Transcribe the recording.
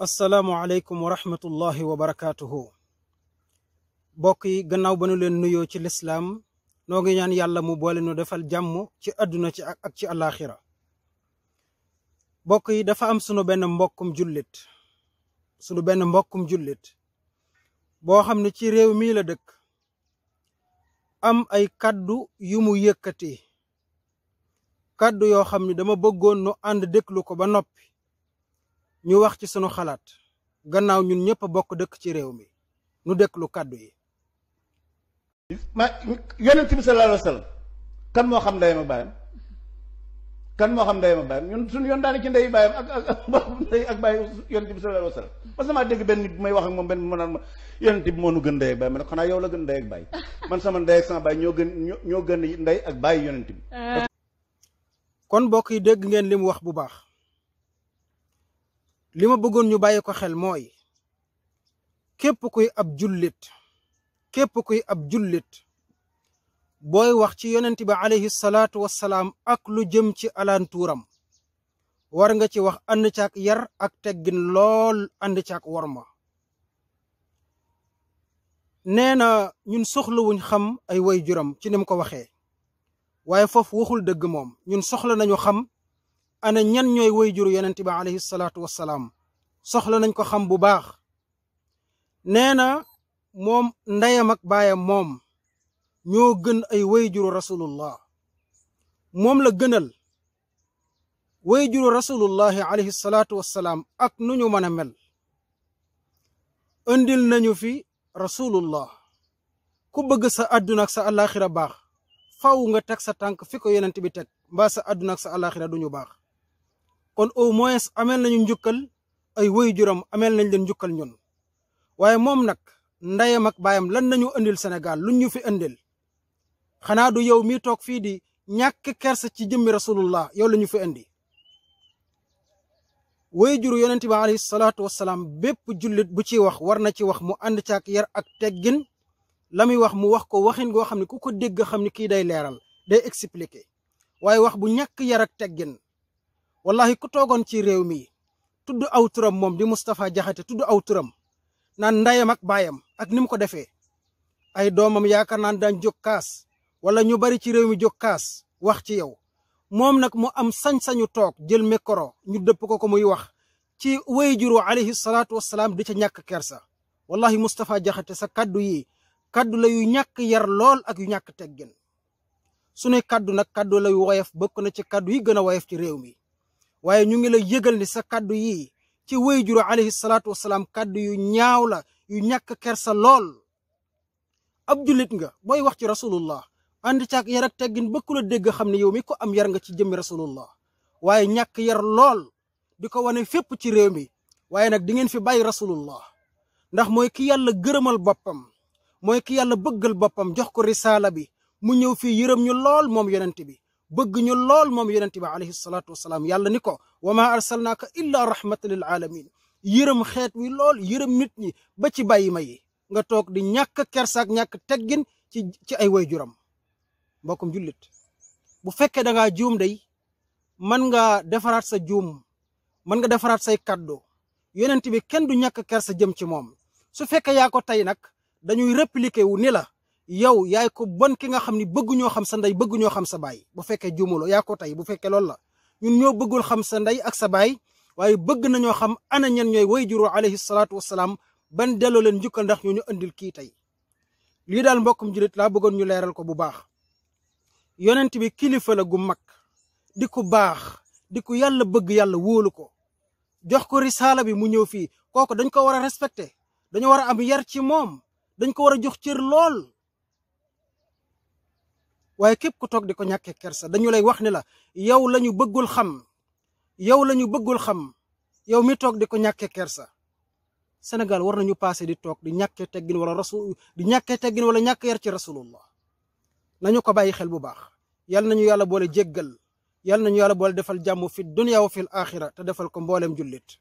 asalaamualeykum wa rahmatullahi wa barakaatuhu. mbokk yi gannaaw ba nu leen nuyoo ci lislaam noo ngi ñaan yàlla mu boole nu defal jàmm ci àdduna ci ak ci àllaaxira. mbokk yi dafa am sunu benn mbokkum jullit boo xam ne ci réew mii la dëkk am ay kaddu yu mu yëkkati kaddu yoo xam ne dama bëggoon nu ànd déglu ko ba noppi ñu wax ci sunu xalaat gannaaw ñun ñëpp a bokk dëkk ci réew mi nu déglu kaddu yi. yonent bi sallallahu alayhi wa sallam kan moo xam ndeyam ak baayam ñun suñu yoon daane ci ndey baayam ak baay yonent bi sallallahu alayhi wa sallam parce que maa dégg benn nit bu may wax ak moom benn mu naan ma yonent bi moo nu gën ndey ak baay ma ne xanaa yow la gën ndey ak baay man sama ndey ak sama baay ñoo gën ndey ak baay yonent bi. kon mbokk yi dégg ngeen li mu wax bu baax li ma bëggoon ñu bàyyi ko xel mooy képp kuy ab jullit booy wax ci yonent bi alayhi salaatu wassalaam ak lu jëm ci alantuuram war nga ci wax ànd caak yar ak teggin lool ànd caak worma. nee na ñun soxlawuñ xam ay waajuram ci ni mu ko waxee waaye foofu waxul dëgg moom ñun soxla nañu xam ana ñan ñooy waajuru yonent bi alayhi salaatu wassalaam soxla nañ ko xam bu baax. nee na moom ndeyam ak baayam moom ñoo gën ay waajuru rasulullah moom la gënal waajuru rasulullahi alayhi salaatu wassalaam ak nu ñu mën a mel. indil nañu fi rasulullah ku bëgg sa àdduna ak sa àllaaxira baax faw nga teg sa tànk fi ko yonent bi teg mbaa sa àdduna ak sa àllaaxira duñu baax. kon au moins ameel nañu njukkal ay waajuram ameel nañ leen njukkal ñun waaye moom nag ndeyam ak baayam lan nañu indil Sénégal luñ ñu fi indil xanaa du yow mi toog fii di ñàkk kersa ci jëmmi rasulullah yow la ñu fi indi. waajuru yonent bi alayhi salaatu wassalaam bépp jullit bu ci wax war na ci wax mu ànd caak yar ak teggin la muy wax mu wax ko waxin goo xam ne ku ko dégg xam ne kii day leeral day expliquer waaye wax bu ñàkk yar ak teggin wallahi ku toogoon ci réew mi tudd aw turam moom di Moustapha Diakhaté tudd aw turam naan ndayam ak baayam ak ni mu ko defee ay doomam yaakaar naan daan jóg kaas wala ñu bari ci réew mi jóg kaas wax ci yow moom nag mu am sañ-sañu toog jël micro ñu dëpp ko muy wax ci waajuru alayhi salaatu wassalaam di ca ñàkk kersa. wallahi Moustapha Diakhaté sa kaddu yi kaddu la yu ñàkk yar lool ak yu ñàkk teggin sunuy kaddu nag kaddu la yu woyof bokk na ci kaddu yi gën a woyof ci réew mi waaye ñu ngi la yëgal ni sa kaddu yi ci waajuru alayhi salaatu wassalaam kaddu yu ñaaw la yu ñàkk kersa lool. ab jullit nga booy wax ci rasulullah ànd caak yar ak teggin bëkku la dégg xam ne yow mi ko am yar nga ci jëmmi rasulullah waaye ñàkk yar lool di ko wane fépp ci réew mi waaye nag di ngeen fi bàyyi rasulullah ndax mooy ki yàlla gërëmal boppam mooy ki yàlla bëggal boppam jox ko risaala bi mu ñëw fii yërëm ñu lool moom yonent bi bëgg ñu lool moom yonent bi alayhi salaatu wassalaam yàlla ni ko wa ma arsalnaaka illa rahmatan lil alamin yërëm xeet wi lool yërëm nit ñi ba ci bàyyi ma yi nga toog di ñàkk kersaak ñàkk teggin ci ay waajuram. mbokkum jullit bu fekkee da ngaa juum day mën nga defaraat sa juum mën nga defaraat say kaddu yonent bi kenn du ñàkk kersa jëm ci moom su fekkee yaa ko tey nag dañuy répliquer wu ni la yow yaay ko bon ki nga xam ni bëgguñoo xam sa ndey bëgguñoo xam sa baay bu fekkee juumuloo yaa ko tey bu fekkee loolu la ñun ñoo bëggul xam sa ndey ak sa baay waaye bëgg nañoo xam ana ñen ñooy waajuru alayhi salaatu wassalaam ban delloo leen njukkal ndax ñoo ñu andil kii tey. lii daal mbokkum jullit laa bëggoon ñu leeral ko bu baax. yonent bi kilifa la gu mag di ku baax di ku yàlla bëgg yàlla wóolu ko jox ko risaala bi mu ñëw fii kooku dañ ko war a respecté dañu war a am yar ci moom dañ ko war a jox cër lool waaye képp ku toog di ko ñàkkee kersa dañu lay wax ni la yow la ñu bëggul xam yow mi toog di ko ñàkkee kersa. Sénégal war nañu passé di toog di ñàkkee teggin wala ñàkk yar ci rasulullah nañu ko bàyyi xel bu baax. yal nañu yàlla boole jéggal yal nañu yàlla boole defal jàmm fi dunya wa fil axira te defal ko mboolem jullit.